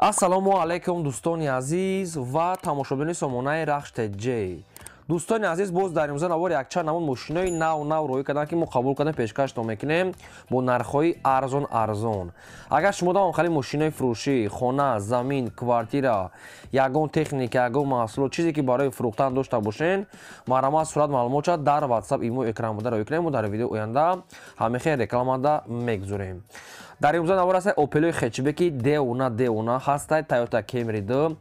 Ассалому алайкум, дӯстони азиз ва тамошобинони сомонаи Рахш ТЖ. Дӯстони азиз, боз дар имрӯза навор якчанд намуд мошинои нав нав роҳӣ карданд, ки мо қабул кардем, пешкаштон мекунем бо нархҳои арзон арзон. Агар шумо давом хали мошинои фурӯшӣ, хона, замин, квартира, ягон техника, ягон маҳсулот, чизе ки барои фурӯхтан дошта бошен, марҳамат, сурат, маълумотша дар WhatsApp, имо, экран буда роҳӣ кунем. Мо дар видеои оянда ҳамихел рекламада мегузорем. Дар имрӯза навор ҳастай Опелои хэтчбеки девона девона, ҳастай Toyota Camry 2,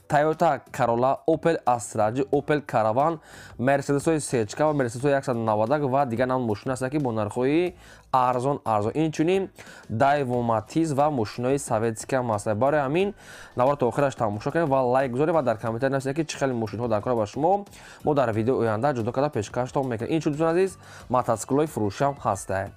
Toyota Corolla, Opel Astra G, Opel Caravan, Mercedes-ҳои сечка ва Mercedes-ҳои 190 ва дигар намуд мошин ҳастанд, ки бо нархҳои арзон арзон. Инчунин Daewoo Matiz ва мошинои советский ҳам ҳастанд. Барои ҳамин навор то охираш тамошо кунед ва лайк гузоред ва дар комментарий нависед, ки чӣ хеле мошинҳо дар кора ба шумо, мо дар видеои оянда ҷудо карда пешкаштон мекунем. Инчунин, дӯстони азиз, мотоциклҳои фурӯшӣ ҳам ҳастанд.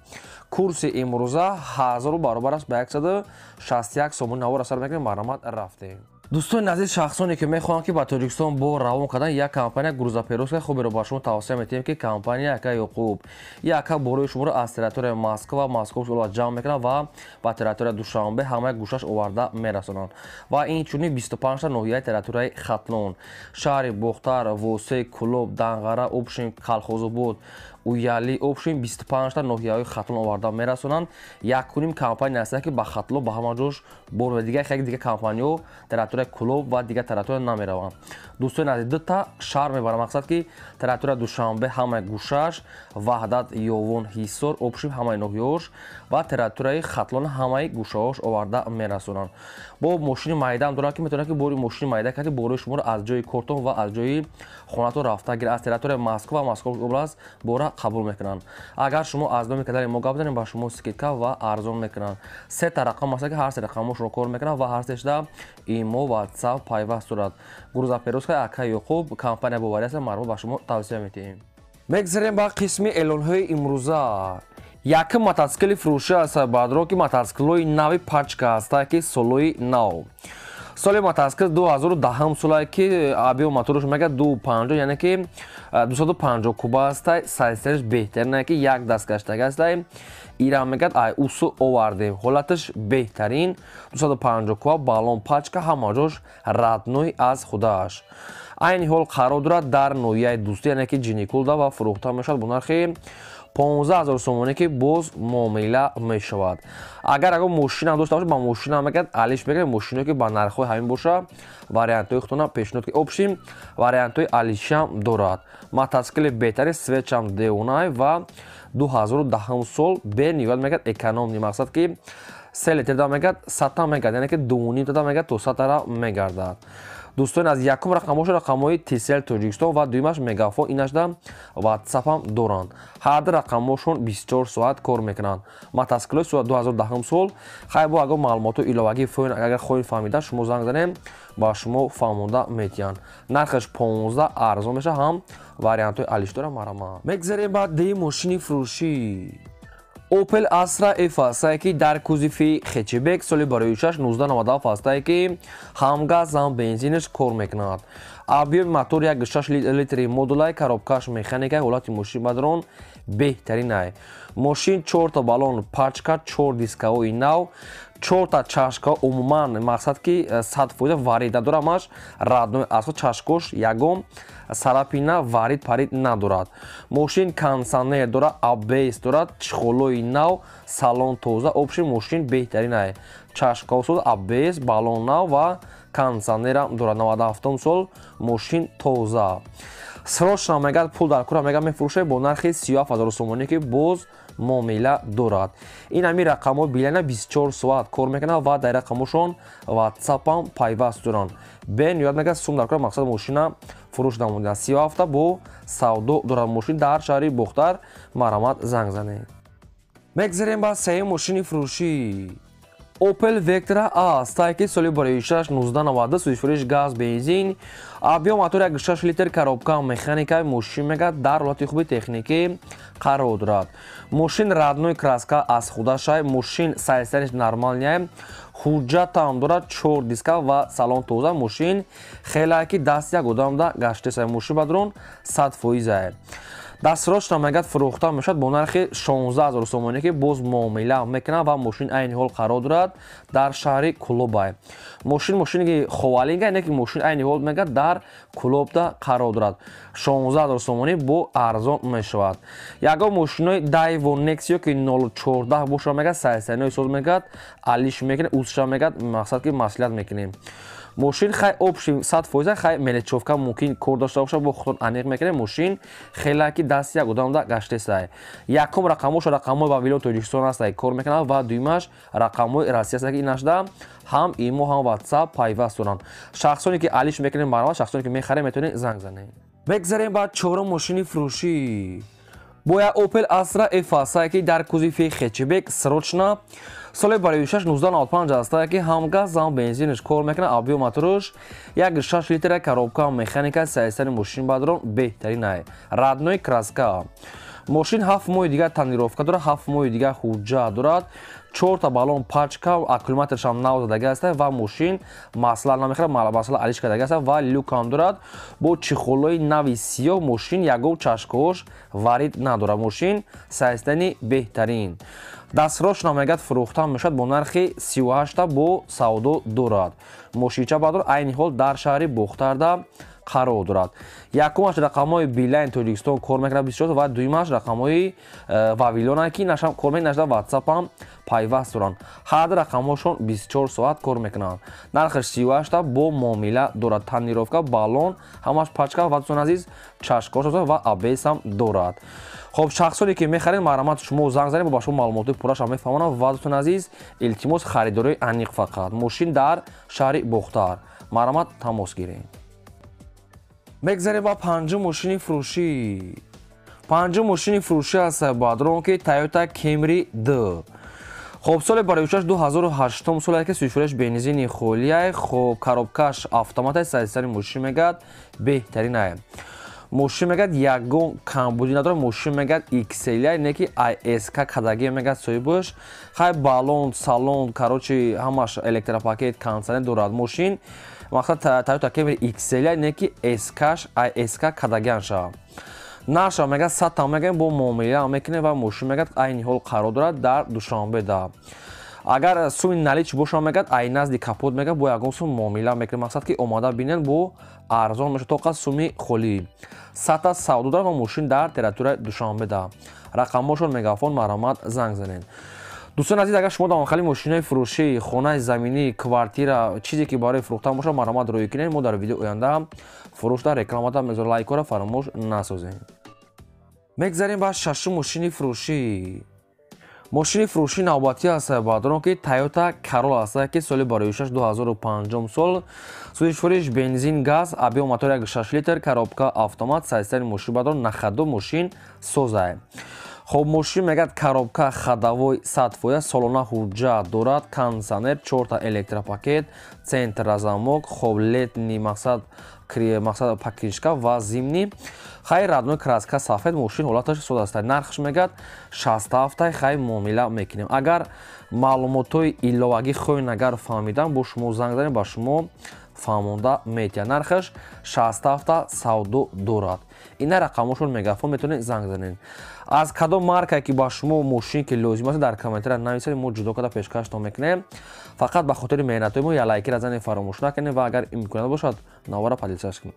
Курси имрӯза 1000 баробар аст ба 161 сомонӣ. Навор асар мекунем, марҳамат, рафтем. Дӯстони азиз, шахсоне ки мехоҳанд, ки ба Тоҷикистон бор равон кардан, як компания грузоперевозка хуберо ба шумо тавсия метиҳем, ки компания Ака Ёқуб. Яка борои шуморо аз территорияи Москва, Московский область ҷамъ мекунанд ва ба территорияи Душанбе ҳамаи гӯшаш оварда мерасонанд. Ва инчунин 25та ноҳияи территорияи Хатлон, шаҳри Бохтар, Восе, Кӯлоб, Данғара, общем, Калхозобод, Уяли, общем, 25та ноҳияҳои Хатлон оварда мерасонанд. Якуним компания ҳастанд, ки ба Хатлон ба ҳама ҷош бор ва дигар хеле дигар компаниҳо территорияи Кӯлоб ва дигар территория намераванд. Дӯстони азиз, дута шаҳр мебарам, мақсад ки территорияи Душанбе ҳамаи гӯшаш, Ваҳдат, Ёвон, Ҳисор, общем, ҳамаи ноҳияҳош ва территорияи Хатлон ҳамаи гӯшаҳош оварда мерасонанд. Бо мошини майдаам доранд, ки метавонад, ки бори мошини майда карди, борои шуморо аз ҷои кортон ва аз ҷои хонатон рафта гирад. Аз территорияи Москва ва Московский область бора қабул мекунанд. Агар шумо аз номи канали мо гап занед, ба шумо скидка ва арзон мекунанд. Сета рақам аст, ки ҳар се рақамошро кор мекунанд ва ҳар сешда имо, WhatsApp пайваст дорад. Грузоперевозка Ака Ёқуб компания боварӣ аст, марҳамат, ба шумо тавсия метиҳем. Мегзарем ба қисми эълонҳои имрӯза. Якум мотоцикли фурӯшӣ аст, баъдро ки мотоциклҳои нави пачка ҳастанд, ки солҳои нав. Соли мотоцикл 2010 солае, ки объём мотораш мега 2,50, яъне ки 250 куба ҳастай. Сайсериш беҳтарин, ки як даст гаштага ҳастай. Ира мегӯяд, ай усу овардем, ҳолаташ беҳтарин, 250 куба, баллон, пачка, ҳама ҷош родной аз худааш. Айни ҳол қарор дорад дар ноҳияи Дӯстӣ, яъне ки Ҷиникулда, ва фурӯхта мешавад бо нархи 15 000 сомонӣ, ки боз муомила мешавад. Агар ягон мошинам дошта бошад, ба мошинам мегӯяд, алиш мекунед. Мошиное ки ба нархҳои ҳамин боша, вариантҳои худтона пешниҳод ки, общем, вариантҳои алишиам дорад. Мотоцикли беҳтари, свечам девонай ва 2010 сол, бениҳоят мегӯяд экономный, мақсад ки 3 литрда мегӯяд сата мегӯяд, яъне ки 2,5 тада мегӯяд то сатара мегардад. Дӯстони, аз якум рақамҳошо рақамҳои Тисел Тоҷикистон ва дуюмаш Мегафон, инашда Ватсапам доранд. Ҳар ду рақамҳошон 24 соат кор мекунанд. Мотоциклҳои 2010 сол. Хай, бо агар маълумотҳои иловагӣ фоин, агар хоҳед фаҳмида, шумо занг занем, ба шумо фаҳмонда метиҳанд. Нархаш 15 арзон мешавад, ҳам вариантҳои алиш дорад, марҳамат. Мегзарем ба дуюм мошини фурӯшӣ. Opel Astra F ҳастае, ки дар кузови хэтчбек, соли барои 6 1997 ҳастае, ки ҳам газ, ҳам бензинаш кор мекунад. Объёми мотор 1,6 литри модулай, коробкаш механика. Ҳолати мошин бадрон беҳтаринай. Мошин чорта баллон, пачка, чор дискаҳои нав, чорта чашка, умуман мақсад ки 100% варид надорад, ҳамаш родной аз худ, чашкош ягон царапина, варид парид надорад. Мошин кондиционер дорад, АБС дорад, чехолои нав, салон тоза, общем, мошин беҳтаринай. Чашкаҳо соз, АБС, баллон нав ва кондиционерам дорад. 97 сол, мошин тоза. Срочно мегӯяд пул дар кора, мегӯяд мефурӯшад бо нархи 37 000 сомонӣ, ки боз муомила дорад. Ин ҳамин рақамҳо билана 24 соат кор мекунад ва дар рақамҳошон ватсапам пайваст доранд. Бениҳоят мегӯяд сум дар кора, мақсад мошина фурӯш намуданд. 37 бо савдо дорад мошин дар шаҳри Бохтар, марҳамат, занг занед. Мегзарем ба сеюм мошини фурӯшӣ. Opel Vectra A ҳастае, ки соли барои 6 1992, сӯзишвориш газ, бензин, объём мотор 1,6 литр, коробка механика. Мошин мегӯяд дар ҳолати хуби техникӣ қарор дорад. Мошин родной краска аз худашай, мошин состояниш нормальный, ҳуҷҷатам дорад, чор диска ва салон тоза. Мошин хеле ки даст як одамда гаштесай, мошин бадрон 100%-ае. Дастрочно мегӯяд фурӯхта мешавад бо нархи 16 000 сомонӣ, ки боз муомила мекунад ва мошин айни ҳол қарор дорад дар шаҳри Кулобай. Мошин мошини Ховалинга, не ки мошин айни ҳол мегӯяд дар Кулобда қарор дорад. 16 000 сомонӣ бо арзон мешавад. Ягон мошинои Daewoo Nexia ки 014 бошад мегӯяд сайсайнои соз мегӯяд алиш мекунем, усша мегӯяд мақсад ки маслиҳат мекунем. Мошин хай общий 100% хай мелечовка мумкин кор дошта бошад, бо худтон аниқ мекунем. Мошин хеле ки дасти як одамда гаштесай. Якум рақамош рақамҳои Вавилон Тоҷикистон ҳастай кор мекунад ва дуюмаш рақамҳои Россия аст, ки инашда ҳам имо ҳам WhatsApp пайваст доранд. Шахсоне ки алиш мекунем марҳамат, шахсоне ки мехарем метавонед занг занед. Бигзарем ба чорум мошини фурӯшӣ. Бо як Opel Astra F ҳастае, ки дар кузови хэтчбек срочно соли барои 1995 ҳастае, ки ҳам газ ҳам бензинаш кор мекунад. Объём мотораш 1,6 литра, коробка механика, сайсари мошин бадрон беҳтарин, родной краска. Мошин 7 моҳи дигар тонировка дорад, 7 моҳи дигар ҳуҷҷат дорад, 4та баллон пачка, аккумуляторшам нав задаги аст ва мошин масла намехӯрад, масла алиш кардаги аст ва люкам дорад бо чехолҳои нави сиёҳ. Мошин ягон чашкаҳош варид надорад. Мошин сайстани беҳтарин. Дастрочно мегӯяд фурӯхта мешавад бо нархи 38 бо савдо дорад. Мошинча бадор айни ҳол дар шаҳри Бохтарда қарор дорад. Якумаш рақамҳои Билайн Тоҷикистон кор мекунад 24 ва дуюмаш рақамҳои Вавилона, ки нашам кор мекунад, нашда WhatsApp ҳам пайваст доранд. Ҳар рақамҳошон 24 соат кор мекунанд. Нархаш 38 бо муомила дорад. Тонировка, баллон, ҳамаш пачка ва дӯстони азиз чашкош ва АБС ҳам дорад. Хоб, шахсоне ки мехаред, марҳамат шумо занг занед, ба шумо маълумоти пурраша мефаҳмонам ва дӯстони азиз илтимос харидорои аниқ фақат. Мошин дар шаҳри Бохтар. Марҳамат тамос гиред. Мегзарем ба панҷум мошини фурӯшӣ. Панҷум мошини фурӯшӣ аст бадрон, ки Toyota Camry D. Хоб, соли барои 2008 соле, ки сӯшуреш бензини холияй. Хоб, коробкаш автоматай, сайсари мошин мегӯяд беҳтаринай. Мошин мегӯяд ягон камбудӣ надорад. Мошин мегӯяд XL, не ки ISK кадаги мегӯяд соҳибаш. Хай баллон, салон, короче, ҳамаш электропакет, кондиционер дорад. Мошин мақсад Toyota Camry XL, не ки SK-ш ISK кадагианша. Нарша мегӯяд 100 та мегӯем, бо муомила мекунем ва мошин мегӯяд айни ҳол қарор дорад дар Душанбеда. Агар суми налич бошад мегӯяд ай назди капот мегӯяд бо ягон сум муомила мекунем. Мақсад ки омада бинед бо арзон мешавад, тоқа суми холӣ. 100 та савдо дорад ва мошин дар территорияи Душанбеда. Рақамҳошон мегафон, марҳамат занг занед. Дӯстони азиз, агар шумо дар хали мошинои фурӯшӣ, хонаи заминӣ, квартира, чизе ки барои фурӯхтан бошад, марҳамат рӯй кунед. Мо дар видеои оянда фурӯшда рекламада мегузорем. Лайкҳоро фаромӯш насозед. Мегзарем ба шашум мошини фурӯшӣ. Мошини фурӯшӣ навбатӣ аст баъдорон, ки Toyota Corolla аст, ки соли барои 2005 сол, сӯзишвориш бензин газ, объём мотор 1,6 литр, коробка автомат, сайсари мошин баъдорон нахаду мошин созай. Хоб, мошин мегӯяд коробка ходовой 100%, солона ҳуҷҷат дорад, кондиционер, 4та электропакет, центр замок, хоб летний мақсад покрышка ва зимний. Хай родной краска сафед, мошин ҳолаташ сода аст. Нархш мегӯяд 67, хай муомила мекунем. Агар маълумотҳои иловагӣ хоҳед агар фаҳмидан, бо шумо занг занед, ба шумо фаҳмонда метиҳад. Нархаш 67 савдо дорад. Ина рақамҳошон мегафон, метавонед занг занед. Аз кадом маркае ки ба шумо мошин ки лозим аст, дар комментария нависед, мо ҷудо карда пешкаштон мекунем. Фақат ба хотири меҳнатҳои мо як лайкира занед фаромӯш накунед ва агар имконият бошад навора поделиться кунед.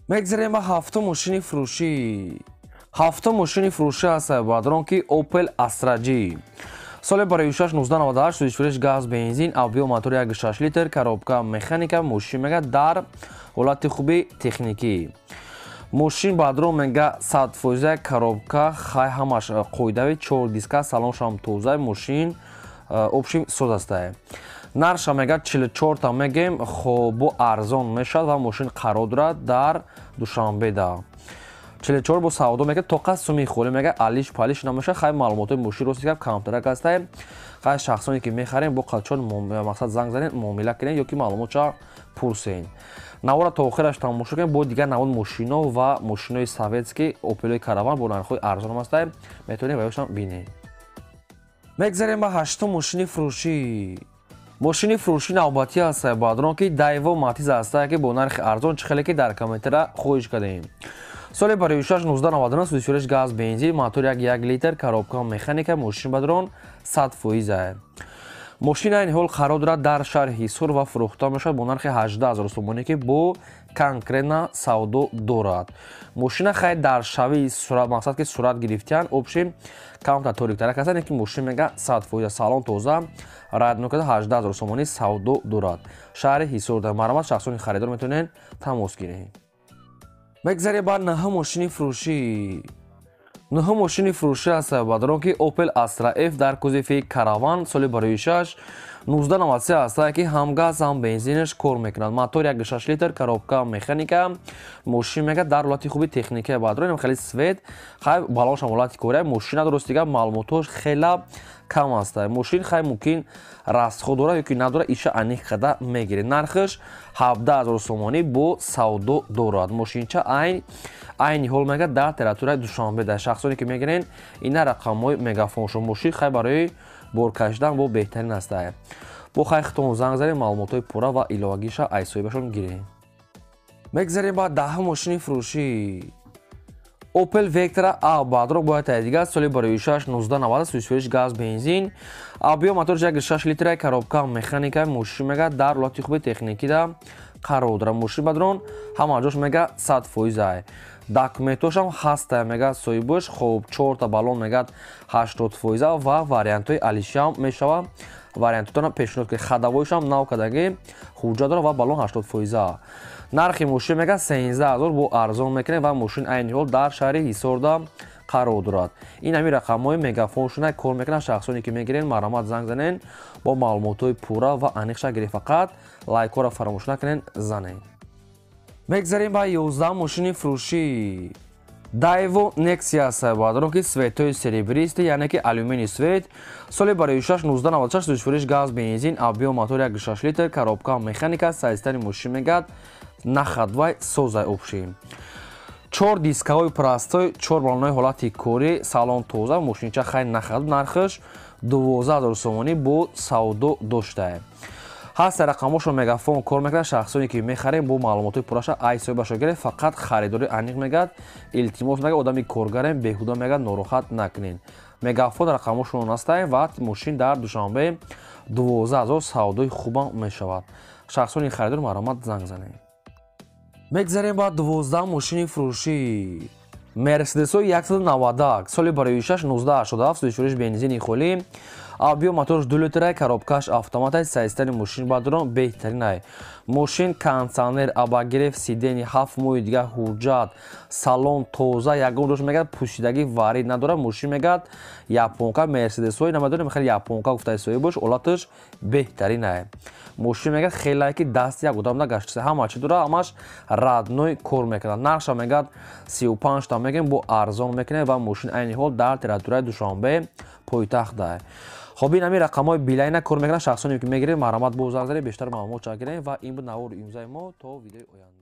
Мегзарем ба ҳафтум мошини фурӯшӣ. Ҳафтум мошини фурӯшӣ аст баъдрон, ки Opel Astra G. Соли барои 1998, сӯзишвориш газ бензин, объём мотор 1,6 литр, коробка механика, мошин мегӯяд дар ҳолати хуби техникӣ. Мошин баъдрон мега 100% коробка, хай ҳамаш қоидави, 4 диска, салоншам тоза, мошин общим соз астае. Нарша мега 44 та мегем, хоб бо арзон мешавад ва мошин қарор дорад дар Душанбеда. 44 бо савдо мекунад, тоқа суми холӣ мега алиш палиш намешавад. Хай маълумотҳои мошин рости гап камтарак астае. Хай шахсоне ки мехарем бо қачон мақсад занг занед, муомила кунед ё ки маълумотша пурсед. Навора то охираш тамошо кунед, бо дигар навод мошино ва мошинои советский Опелои Караван бо нархҳои арзон астае, метавонед ваёшам бинед. Мегзарем ба ҳаштум мошини фурӯшӣ. Мошини фурӯшӣ навбатӣ аст баъдрон, ки Daewoo Matiz астае, ки бо нархи арзон, чӣ хеле ки дар комментария хоҳиш кардем. Соли барои 6 1999 сӯзишвориш газ бензин, мотор 1 литр, коробка механика, мошин бадрон 100%. Мошин айни ҳол қарор дорад дар шаҳри Ҳисор ва фурӯхта мешавад бо нархи 18 000 сомонӣ, ки бо конкретно савдо дорад. Мошина хай дар шави сурат мақсад ки сурат гирифтиян, общем камта ториктарак ҳастанд, ки мошин мега 100%, салон тоза, родной карда 18 000 сомонӣ савдо дорад. Шаҳри Ҳисор дар марҳамат шахсони харидор метавонед тамос гиред. Мегзарем ба наҳум мошини фурӯшӣ. Нуҳум мошини фурӯшӣ аст бадрон ки Opel Astra F дар кузови Караван соли барои 6 1993 аст, ки ҳам газ ҳам бензинаш кор мекунад. Мотор 1.6 литр, коробка механика, мошин мега дар ҳолати хуби техника бадрон, хеле свет, хай балонш ҳам ҳолати кория, мошина дуруст дига маълумотҳош хела кам аст. Мошин хай мумкин расход дорад ё ки надорад, иша аниқ қада мегиред. Нархаш 17 000 сомонӣ бо савдо дорад. Мошинча айни ҳол мега дар территорияи Душанбе дар шахсоне ки мегирен ина рақамҳои мегафоншон. Мошин хай барои бор кашидан бо беҳтарин аст. Бо хай хитон занг занед, маълумотҳои пурра ва иловагиша аз соҳибашон гиред. Мегзарем ба даҳум мошини фурӯшӣ. Opel Vectra A бадрон бояд дигар соли барои 6 1990 сӯзишвориш газ бензин, объём мотор 1.6 литра, коробка механика, мошин мега дар ҳолати хуби техникида қарор дорад. Мошин бадрон ҳама ҷош мега 100%. Документошам ҳаста мега соҳибаш, хоб 4та баллон мега 80% ва вариантҳои алишиам мешава. Вариантотона пешниҳод ки ходовойшам нав кардагӣ ҳуҷҷат дорад ва баллон 80%. Нархи мошин мега 13 000 бо арзон мекунем ва мошин айни ҳол дар шаҳри Ҳисорда қарор дорад. Ин ҳамин рақамҳои мегафоншона кор мекунанд. Шахсоне ки мегирен марҳамат занг занен бо маълумотҳои пурра ва аниқша гиред. Фақат лайкҳоро фаромӯш накунед, занед. Мегзарем ба 11 мошини фурӯшӣ. Daewoo Nexia аст бадрон ки цветҳои серебристый, яъне ки алюминий цвет, соли барои 6 1996 сӯзишвориш газ бензин, объём мотор 1.6 литр, коробка механика, состояние мошин мегад нахадвай созай общем. 4 дискаҳои простой, 4 баллонҳои ҳолати корӣ, салон тоза, мошинча хай нахад, нархаш 12 000 сомонӣ бо савдо доштае. Ҳаст рақамҳошон мегафон кор мекунад. Шахсоне ки мехарем бо маълумотҳои пурраша ай соҳибашо гиред, фақат харидори аниқ мегад, илтимос мегад, одами коргарем, беҳуда мегад, нороҳат накунед. Мегафон рақамҳошон ҳастанд ва мошин дар Душанбе 12 000 савдои хубам мешавад. Шахсони харидор марҳамат занг занед. Мегзарем ба 12 мошини фурӯшӣ. Мерседесҳои 190 соли барои 6 1987 сӯзишвориш бензини холӣ, объём моторш 2 литра, коробкаш автомат, состояние мошин бадрон беҳтарин. Мошин кондиционер, обогрев сиденье, 7 моҳи дига ҳуҷҷат, салон тоза, ягон ҷош мегад пӯшидагӣ варид надорад. Мошин мегад японка, Мерседесҳои намедонем хеле японка гуфтаи соҳибаш, ҳолаташ беҳтарин. Мошин мегад хеле ки даст як одам нагаштаса, ҳама чи дорад, ҳамаш родной кор мекунад. Нархша мегад 35 та мегем бо арзон мекунем ва мошин айни ҳол дар территорияи Душанбе пойтахт. Хоб ин ҳамин рақамҳои билайна кор мекунад. Шахсоне ки мегиред марҳамат бо занг занед, бештар маълумот чак гиред ва ин буд навори имрӯзаи мо. То видеои оянда.